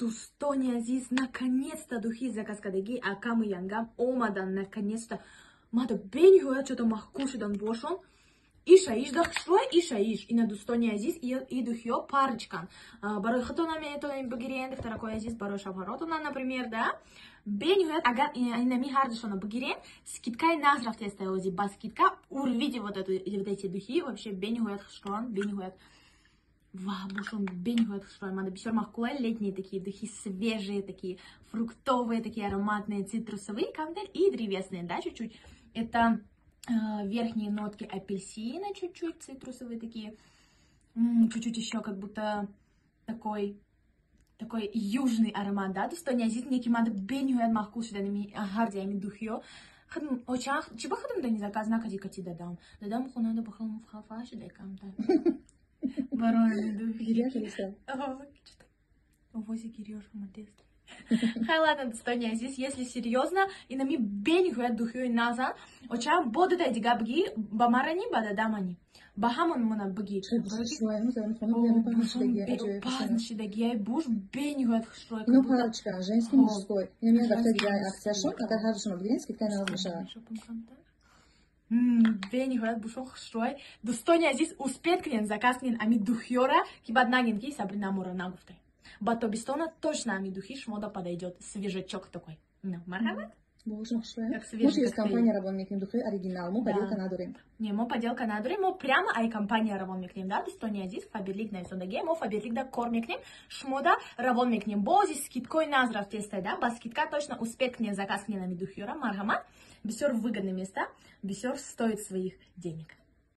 Дӯстони азиз, наконец-то духи заказ кардагӣ акаму янгам омадан. Наконец-то мада бениҳоят чото маъқул шудан бошон. Иша иш да хушрӯя, иша иш. Ина, дӯстони азиз, и духиё парочкан. Барои худтона метавонед бигирен, духтаракои азиз, барои шавҳаротона, например, да. Бениҳоят, агар инами ҳардушона бигирен, скидкаи нағз рафтеста ози. Ба скидка урвите вот эти духи, вообще бениҳоят хушрӯян, бениҳоят. Ва, бушон бениҳоят хушрӯян. Мада бисёр маъқулай летние такие духи, свежие такие, фруктовые такие, ароматные, цитрусовые, камтар и древесные, да, чуть-чуть. Это верхние нотки апельсина чуть-чуть, цитрусовые такие, чуть-чуть еще как будто такой южный аромат, да, дӯстони азиз, неки мада бениҳоят маъқул шудани ҳарди ами духиё. Худм очах, чи ба худм дани заказ накади кати дадам. Дадам хонанда ба хелм хафа шуда камтар. Барои духи. Гиря шудиста. Овози гирёш омадест. Хай, ладно, дӯстони азиз, если серьезно, инами бениҳоят духиёи назан. Очам бо дадай дига бигӣ, ба марани, ба дадамани. Ба ҳамон мона бигӣ. Паҳн шидагиай буш бениҳоят хушрӯй. Ино парочка, женский, мужской. Инами як ҳафта дига аксияшон, агар ҳардушонро бигирен, скидкаи нағз мешавад. Бениҳоят бушо хушрӯй. Дӯстони азиз, успеть кунен, заказ кунен ами духиёра, ки баъд нагин, ки Сабрина моро нагуфтай. Ба тобистона точно ами духи шумода подойдет. Свежачок такой. Ну, марҳамат. Бошон хушрӯя. Мо через компания равон мекунем духи оригинал, мо поделка надорем. Не, мо поделка надорем, мо прямо ай компания равон мекунем, да, дӯстони азиз, Фаберлик нависондагие, мо Фаберлик да кор мекунем, шумода равон мекунем. Бози скидкои наз рафтестай, да, ба скидка точно успеть кунем, заказ кунем ами духиёра, марҳамат. Бисёр выгодное место, бисёр стоит своих денег.